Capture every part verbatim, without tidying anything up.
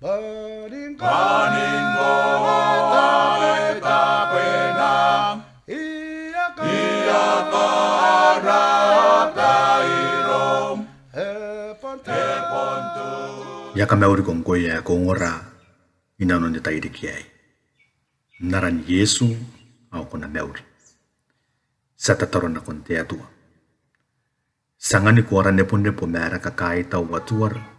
Kaningo ae tabena, ia karabairom, e bon te, e bon tu. Ia kamauriko ngkoe ae ko ongora i nanon te tairiki aei. N aran Iesu ao ko na mauri. Ti a tataro nakon te Atua. Ti anganiko ara nebonebo ma ara kakaitau Atuara,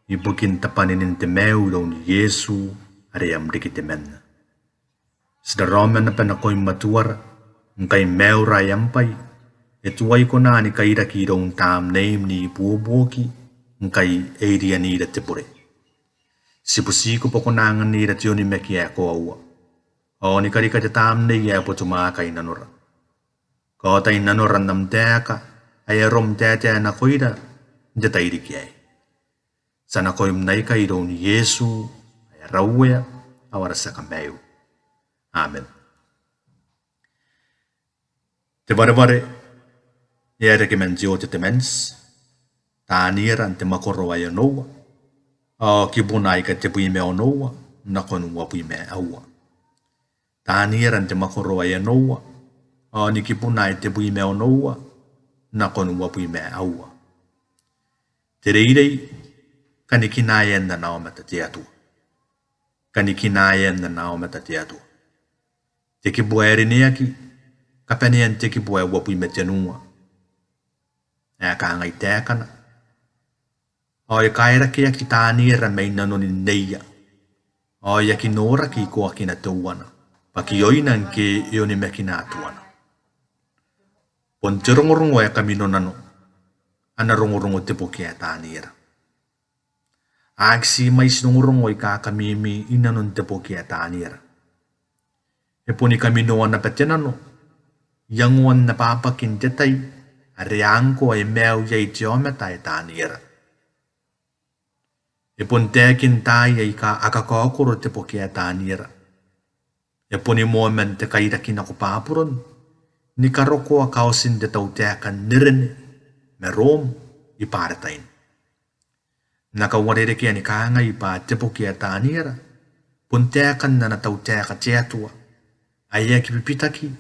ibukin tabwaninin te maiu iroun Iesu are am reke temanna. Ti raraoma naba nakoim Atuara, ngkai maiura ae am bwai e tuai kona ni kairaki iroun Tamneim n ibuobuoki ngkai e irianira te bure. Ti butiko bwa ko na anganira te onimaki ae koaua, ao ni karika te Tamnei ae botumwaaka i nanora. Kaotai nanora n am taeka ae arom taetae nakoira n te tairiki aei. Ti a nakoim n aikai iroun Iesu ae ara Uea ao ara tia Kamaiu. Amen. Te wareware e a reke man te O Tetemanti, Taniera n te mwakoro ae onoua, ao kibuna aika tebwi ma onoua nakon uabwi ma aua. Taniera n te mwakoro ae onoua, ao ni kibuna ae tebwi ma onoua nakon uabwi ma aua. Te reirei: Kanikinaean ana aomata te Atua. Kanikinaean ana aomata te Atua. Te kibu ae rineaki, kabanean te kibu ae uabwi ma tenua, ae kangai taekana: Ao e kaerakeaki Taniera mai nanoni nneia, ao e aki noraki ikoakina teuana, bwa kioina ngke e onimakina Atuana. Bon te rongorongo ae kaminonano ana rongorongo te boki ae Taniera. A aki ti mwaiti rongorongo aika kamimi i nanon te boki ae Taniera. E boni kaminoa naba te nano iangoan ababwakin te tai are ngkoa e maiu iai te aomata ae Taniera. E bon taekin taai aika a kakaokoro te boki ae Taniera. E boni moa man te kairaki nako Baburon ni karokoa kaotin te tautaeka n Erene ma Rom i Baretain. N na kauarerekea ni kangai bwa te boki ae Taniera bon taekan ana tautaeka te Atua ae aki bibitaki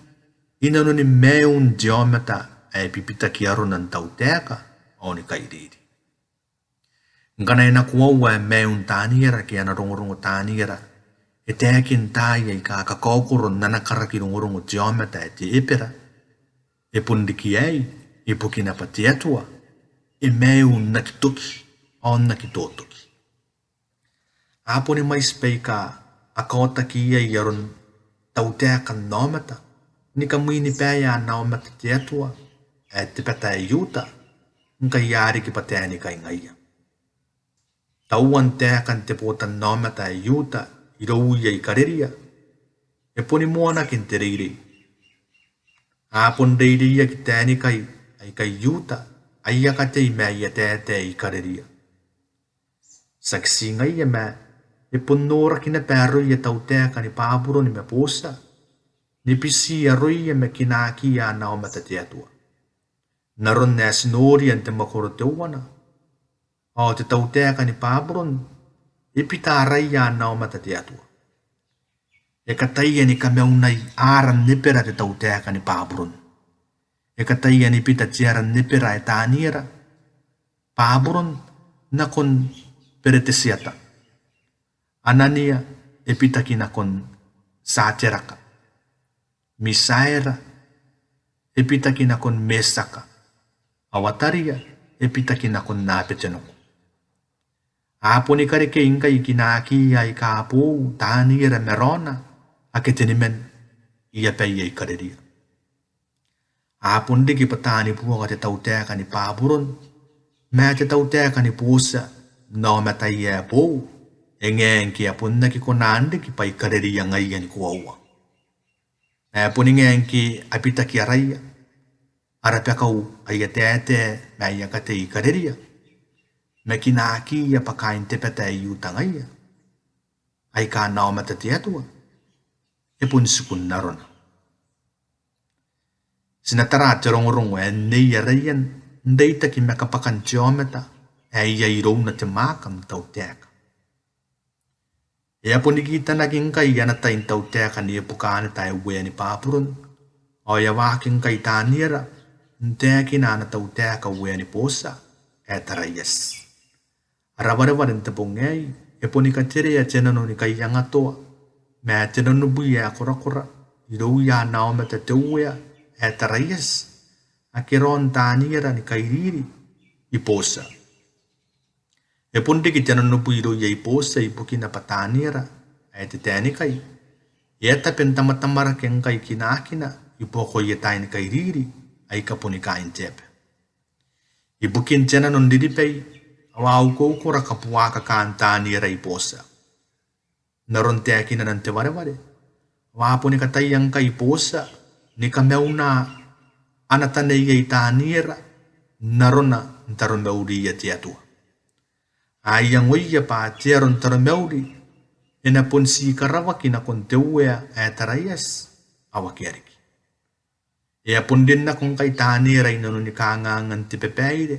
i nanoni maiun te aomata ae bibitaki arona n tautaeka ao ni kairiri. Ngkana e na koaua ae maiun Taniera ke ana rongorongo Taniera e taekin taai aika kakaokoro n ana karaki rongorongo te aomata ae te Ebera, e bon riki aei ibukina bwa te Atua e maiu n aki toki ao n aki totoki. A boni mwaiti baika a kaotaki iai aron tautaekan aomata ni kamwinibaea ana aomata te Atua ae te bata ae I-Iuta, ngkai a riki bwa taenikai ngaia. Tauan taekan te botannaomata ae I-Iuta irouia I-Kareria e boni moanaki n te reirei. A bon reireiaki taenikai aikai I-Iuta aia katei ma aia taetae I-Kareria. Tiaki ti ngaia, ma e bon noraki naba aroia tautaeka ni Baburon ma Botia ni biti aroia ma kinakiia ana aomata te Atua. N aron ae ti noria n te mwakoro teuana, ao te tautaeka ni Baburon e bita araia ana aomata te Atua. E kataia ni kamaunai aran Ebera te tautaeka ni Baburon. E kataia ni bita te ara n Ebera ae Taniera, Baburon nakon Beretetiata. Anania e bitaki nakon Tiateraka. Mitaera e bitaki nakon Metiaka. Ao Ataria e bitaki nakon Abeteneko. A boni karekei ngkai kinakiia aika boou Taniera ma raona ake teniman i abaia I-Kareria. A bon riki bwa taani buaka te tautaeka ni Baburon ma te tautaeka ni Botia n aomataia ae boou, e ngae ngke a bon aki kona n riki bwa I-Kareria ngaia ni koaua. Ma e boni ngae ngke a bitaki araia, a rabakau aia taetae ma aia katei I-Kareria, ma kinakiia bwa kaain te bata ae I-Iuta ngaia, aika ana aomata te Atua e bon tiku n arona. Ti na tara te rongorongo ae nneia raian n reitaki ma kabwakan te aomata ae iai irouna te mwaaka n tautaeka. E a boni kitanaki ngkai ana tai n tautaeka Nebukaneta ae uean Baburon, ao e a waaki ngkai Taniera n taekina ana tautaeka uean Botia ae Taraiati. Ara wareware n te bong aei e boni katerea te nano ni kaiangatoa ma te nanobwi ae korakora irouia ana aomata te uea ae Taraiati ake raon Taniera ni kairiri i Botia. E bon riki te nanobwi irouia i Botia ibukina bwa Taniera ae te taenikai e a tabe n tamatamarake ngkai kinakina i buakoia taai ni kairiri aika boni kaain te aba. Ibukin te nano n riribai ao a ukoukora kabuakakaan Taniera i Botia. N aron taekinana n te wareware, ao a boni kataia ngkai Botia ni kamauna ana taneiai Taniera n arona n taromauria te Atua. A iangoia bwa te aro n taromauri e na bon ti karawaki nakon te uea ae Taraiati ao akea riki. E a bon rin nako ngkai Taniera i nanoni kangaanga n te babaire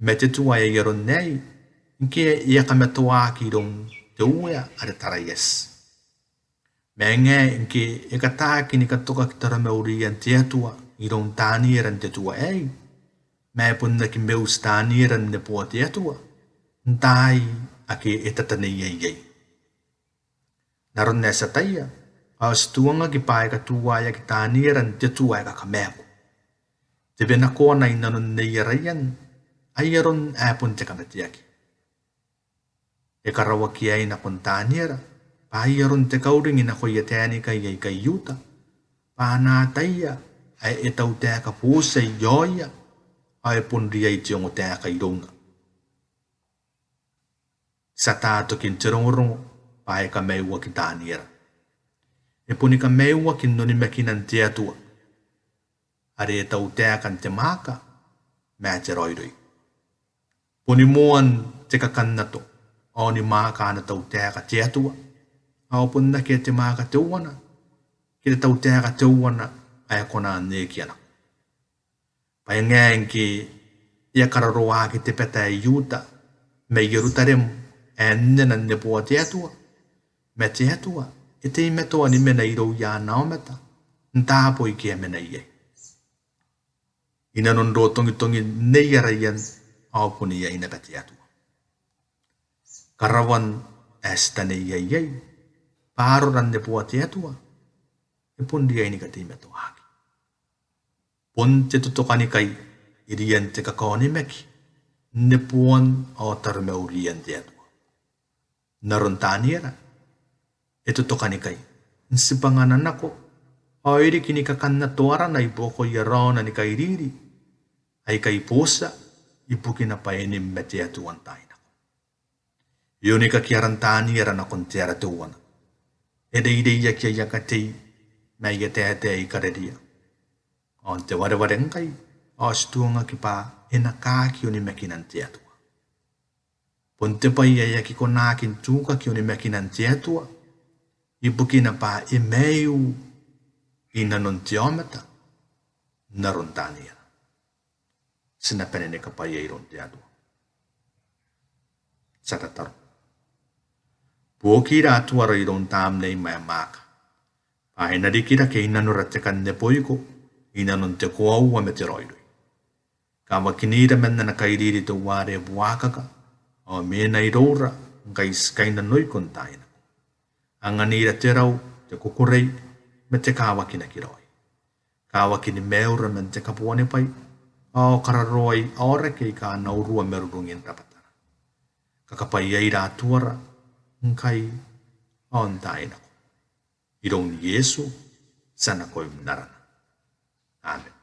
ma te tua ae ai aron aei, ngke e a kamatoaki iroun te uea are Taraiati. Ma ngae ngke e kataaki ni katokaki taromaurian te Atua iroun Taniera n te tua aei, ma e bon aki meuti Taniera n neboa te Atua n taai ake e tataneiai iai. N aron ae ti ataia, ao ti tuangaki bwa e katuaeaki Taniera n te tua ae kakamaaku. Te wenakoana i nanon neiaraian ai aron ae bon te kamateaki. E karawaki aei nakon Taniera bwa ai aron te kauring nakoia taenikai aika I-Iuta, bwa a na ataia ae e tautaeka Botia i aoia, ao e bon riai te ongotaeka irouna. Ti ata tokin te rongorongo bwa e kamaiuaki Taniera. E boni kamaiuaki n onimakinan te Atua are e tautaeka n te mwaaka ma te raoiroi. Boni moan te kakannato ao ni mwaaka ana tautaeka te Atua, ao bon akea te mwaaka teuana ke te tautaeka teuana ae kona n ekia nako. Bwa e ngae ngke e a kararoaki te bata ae I-Iuta ma I-Ierutarem ae nnena n neboa te Atua, ma te Atua e teimatoa ni mena irouia ana aomata n taabo ike a mena iai. I nanon rotongitongin neiaraian ao bon iai naba te Atua. Karaoan ae ti taneiai iai bwa arora n neboa te Atua e bon riai ni kateimatoaki. Bon te totokanikai irian te kakaonimaki n neboan ao taromaurian te Atua. N aron Taniera, e totokanikai n tibwangana nako ao e riki ni kakannato arana i buakoia raona ni kairiri aika i Botia, ibukina bwa e nim ma te Atua n taai nako. E onikaki aran Taniera nakon te ara teuana. E reireiaki aia katei ma aia taetae i Kareria. Ao n te wareware ngkai, ao ti tuangaki bwa e na kaaki onimakinan te Atua. Bon te bwai ae aki konaki n tukaki onimakinan te Atua, ibukina bwa e maiu i nanon te aomata, n aron Taniera. Ti na bane ni kabwaia iroun te Atua. Ti a tataro. Buokira Atuara iroun Tamnei ma e mwaaka, bwa e na rikirake i nanora te kan neboiko i nanon te koaua ma te raoiroi. Kawakinira man ana kairiri teuare buakaka, ao mena iroura ngkai ti kainnanoiko n taai nako. Anganira te rau, te kukurei, ma te kawakinaki raoi. Kawakini maiura man te kabuanibwai, ao kararoai aoraki aika a na urua marurungin rabwatara. Kakabwaiaira Atuara, ngkai ao n taai nako. Iroun Iesu ti a nakoim n arana. Amen.